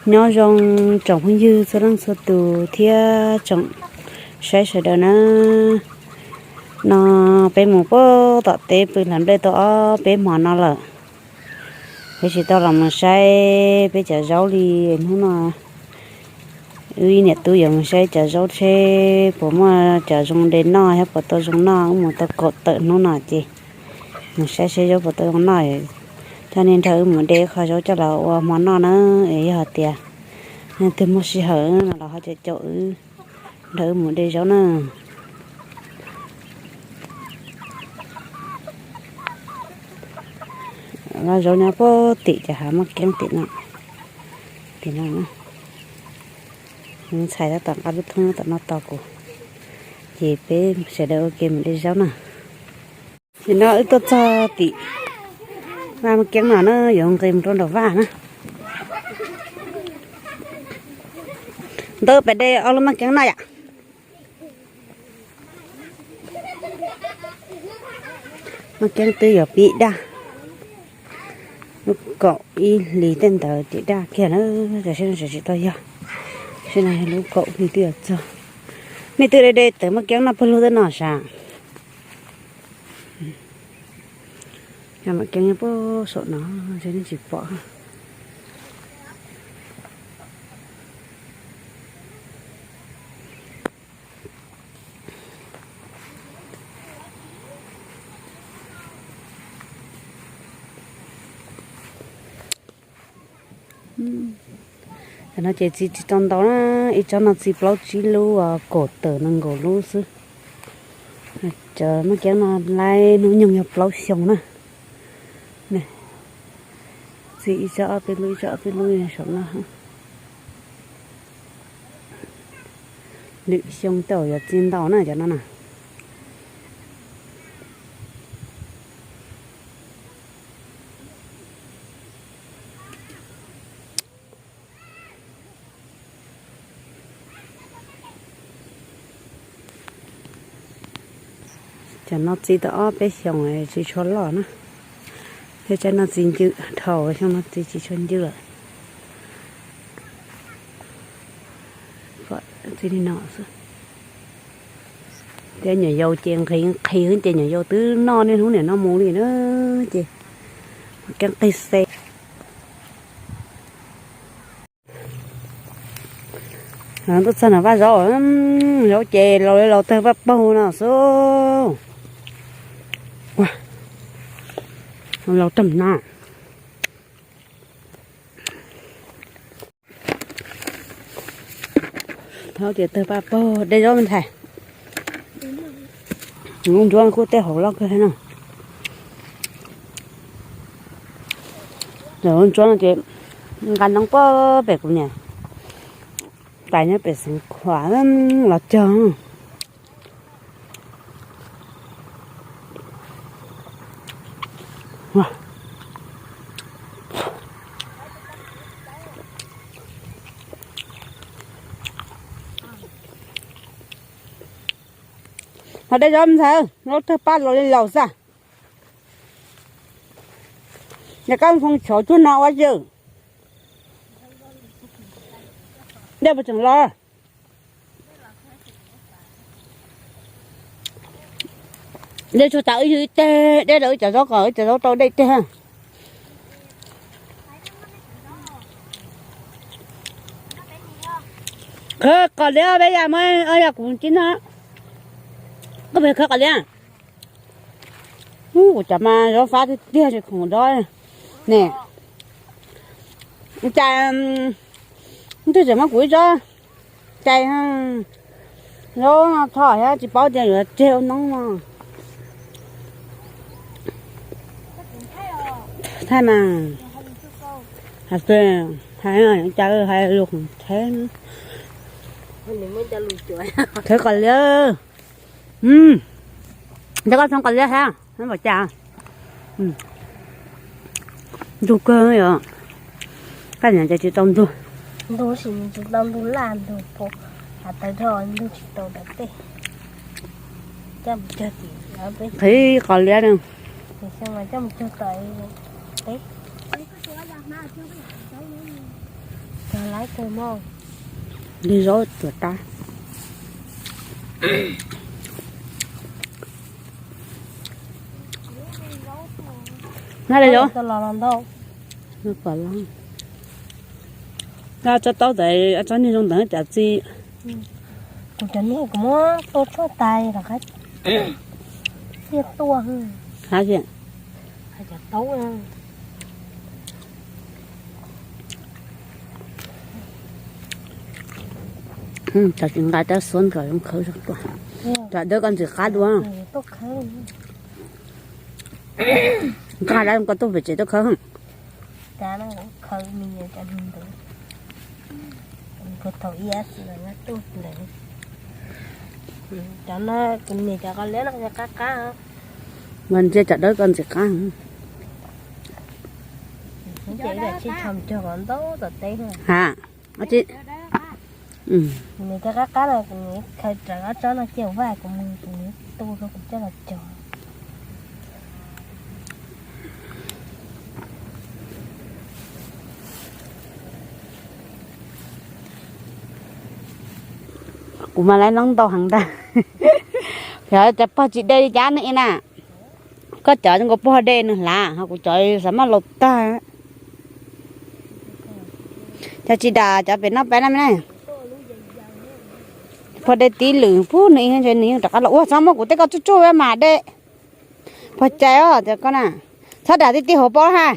Nyob zoo tsoom phooj ywg txhua leej txhua tus thiab tsoom saib sawv daws na. No peb mus puag tom teb pw hlais nplej tau ob peb hmo no lawm, peb tsis tau los mus saib peb cov zaub li. Hnub no wb ib niam tub yuav mus saib cov zaub seb puas muaj cov zoo de noj thiab puas tau zoo noj. Wb mus tau kaum tawm hnub no ces mus saib seb zaub puas tau zoo noj. Coj nej nrog wb mus de qho zaub coj los ua hmo noj na. Es yog hais tias leej twg muaj sij hawm no los ho caum caum wb nrog wb mus de zaub na. Vaj zaub nyob puag tim cov hav Maj Keeb tim no, tim no. Ntxhais tab tom nqa lub thoob tom no tos kuv, ces peb sawv daws ua ke mus de zaub na. Nim no wb tuaj txog tim vaj Maj Keeb no na, yuav nqis mus rau nram vaj na. Ntawd pem de ob lub Maj Keeb no yom. Maj Keeb twb yuav pib daj, lub kaum ib hlis tej ntawd ces daj kiag na, tam sim no tseem tsis tau yog, tam sim no yog lub kaum hlis twb yuav txog. Nej twb de de tawm Maj Keeb noj pawg lug tej no sav? Maj Keeb nyob puag saum no, nej tsis pom. Tam no ces txiv tsis tau ntau na, ib tsob no txiv plaub tsib lub, kaum tawm nees nkaum lub xwb. Cov Maj Keeb no laib hnub nyoog yog plaub xyoo na. Txiv ib tsob ob peb lub, ib tsob ob peb lub saum no. Lwm xyoo tej zaum yuav txi ntau na cov no na. Cov no txi tau ob peb xyoos tsis tshua loj na. Thiab tsob no txi ncw dhau, xyoo no txi tsis tshua ncw lawm. Txi li no xwb. Thiab nyuam yaus ces nqhis nqhis ces nyuam yaus twb noj niaj hnub niam no mus li na, ces keeb qig xe. Tuaj txog no vaj zaub, zaub ces laus li laus tawg paj paug no xwb. Laus tag na. Thaub ces tawg paj paug. De zaub me ntxhais. Lub ntsuab kuj tej hauv loj kawg thiab no. Lub ntsuab no ces nqa noob puag pem kuv niam tais nyob pem Xeev Khuam los cog. Ho de zaub ntxhais, zaub tawg paj laus li laus xwb. Yog koj foos tshauv cuag no ua yawg. Dej puas tseem los? Dej tsuag tas wb yug ib teg dej rau wb cov zaub kom wb cov zaub tau dej teg. Khawb qos liab peb yam muab, yog kuv tib no. Koj pem khawb qos liab. Kuv cov mas zaub fab tiag tiag tsis khoom dob ne. Cas twg tseem muab kuv ib tsob cais zaub no tho thiab tsis paub tias yuav tseg ua noob no. Thaij mas, hais cas hais lus khoom theb. Theb qos liab. Cov koj txhoov qos liab thiab, pom cas. Ntug kawg yom. Koj niam ces tsis tau ntug. Ntug sis nws tsis tau ntug laj ntug pos, has tawv dhau ntug tsis tau daim teb. Coj mus cog tim peb. Qhib qos liab no. Xyoo mas coj mus cog tom peb. Cog lawm Li zaub tuam tab. Na li zaub. Tso taub ntawd, tso niag zoo ntawd cas txi. Kuv cov niag kuv muab tua tshuaj tas los qab tiag tuaj. Hais tias, hais cov taub. Cov tsis nqa cov xuab nkawd zoo khawb zog tuaj. Cov dawb koj ntxim qab dua. Nqa dab koj tuaj pem tsev tuaj khawb. Cov no, kuv niam cov qos liab no qab qab. Mas ntsia cov dawb koj ntxim qab. Ha, niam cov qab qab no kuv khaws rawv ob tsob no cia vaj kuv mus kuv tu rau kuv coj los cog. Kuv mas laiv noob ntau heev ntag. Yog cov pog tsis de li cas ne na. Koj cov zoo nkaus pog de nws hlav, ho kuv cov xav maj laus tag. Cov tsis dam cov pem noj peb na me na. Pog de tib lwm pub nws ib ntshe nws yeej rov qab los ua txhob muab kuv tej koj tsuj tsuj mas de. Pog cai os cov koj na. Txhob dam tib tib hauv pob ha.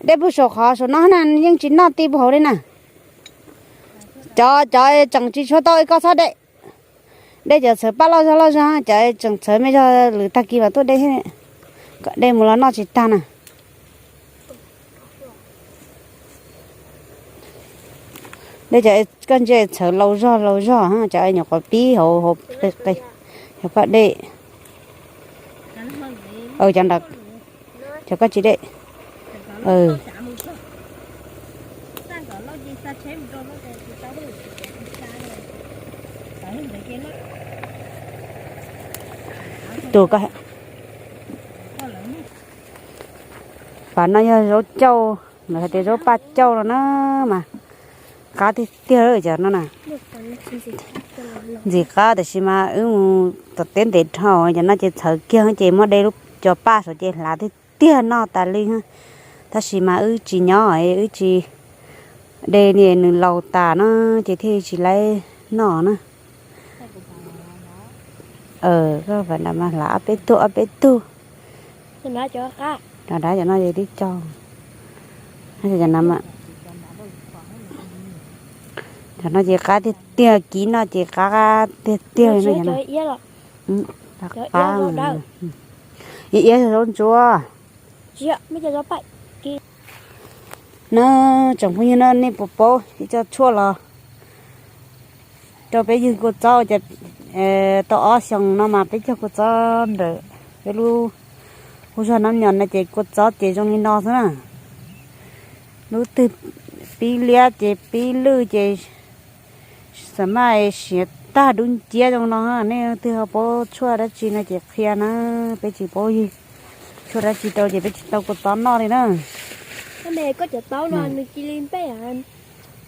De puag saum qhov saum no na yeej tsis noj tib puag hauv li na. Cov cov tseem tsis tshuav tau koj txhob de. De cov txhawv paj loj zog loj zog, cov tseem txhawv me zog lwm tag kis mas tuaj de. De mus los noj tsis tag na. De cov koj ntsia txhawv laus zog laus zog, cov nyuam qhuav pib hauv hauv qe, cov paj dej. Cov nrad, cov koj tsis de. Tus ko, pas no yog zaub cauj, lawv hais tias zaub paj cauj no na, mas qab tiag tiag cov no na. Ntxim qab tab sis mas wb mus tom teb ntev dhau, cov no ces txhawv kiag ces muab de lub cov paj saud ces hlav tiag tiag noj tas li. Tab sis mas wb tsis nyob, wb tsis de li nws laus tas na, ces thiaj tsis laib noj na. Koj pas nram mas hlav ob peb tug ob peb tug. Nrad cov no ces tib co. Cov no ces qab tiag tiag, kiv no ces qab tiag tiag li no. Qab, iab iab zaub ntsuab. Na, tsoom phooj ywg na, nej puas paub ib co tshuaj los rau peb ywg kua txob, tau ob xyoos no mas peb cog kua txob ntawm peb lub hu zog Nab Nyos no ces kua txob ces zoo li no xwb na. Lub twg pib liab ces pib lwj ces xam maj siav tag dub nciab zoo no. Nej twg ho paub tshuaj dab tsi no ces qhia na, peb tsis paub ywg tshuaj dab tsi rau ces peb tsis tau kua txob noj li na.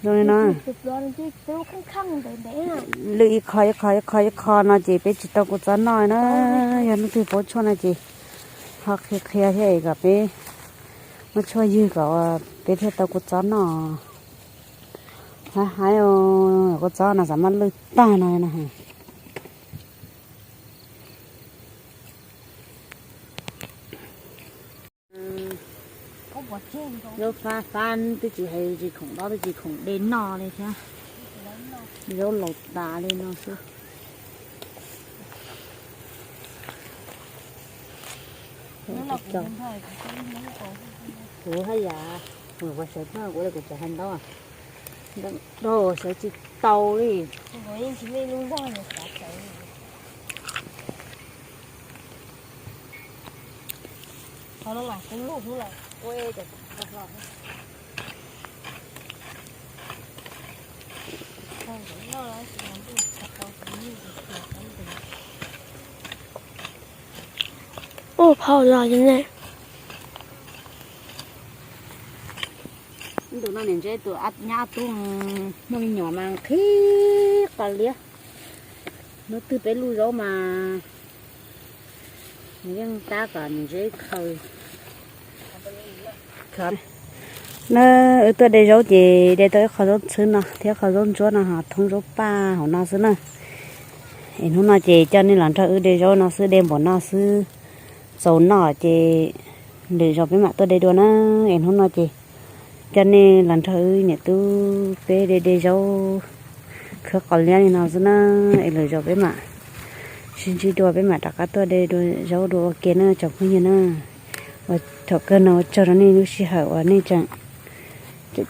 Zoo li no. Lwj ib qho ib qho ib qho ib qho no ces peb tsis tau kua txob noj na. Yog leej twg paub tshuaj no ces ho qhia qhia thiab kom peb muab tshuaj ywg kom peb thiaj tau kua txob noj. Haib haib, kua txob no xam maj lwj tag no na. Zaub fab fab twb tsis hais tsis khoom dob twb tsis khoom de noj li thiab. Zaub laus tas li no xwb. Kuv haj yam, kuv sawv tag kuv li kuv tseem hais ntaub. Ntau sawv tsis tau li. Ub, phauj los ne. No nim ntse tus nyab tub muaj me nyuam mas qhib qos liab. Hnub twg peb luj zaub mas nws yeej tab kom nim ntse khaws. Na, wb tuaj de zaub ces de tau ib qho zaub ntxhwb no thiab qho zaub ntsuab no ho thoob zaub paj hauv no xwb na. Es hnub no ces coj nej los nrog wb de zaub no xwb, de npaum no xwb, txaus noj ces lwm zaus peb mam tuaj de dua na. Es hnub no ces coj nej los nrog wb niam tub peb de de zaub khawb qos liab li no xwb na. Es lwm zaus peb mam sib ntsib dua, peb mam rov qab tuaj de dua zaub dua ua ke na tsoom phooj ywg na. Uas thaum kawg no ua tsaug rau nej lub sij hawm uas nej tseem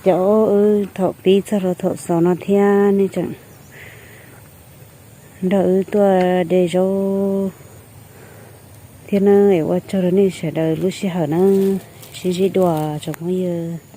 caum wb thaum pib txog rau thaum xaus no thiab nej tseem nrog wb tuaj de zaub thiab na. Es ua tsaug rau nej sawv daws lub sij hawm na, sib ntsib dua tsoom phooj ywg.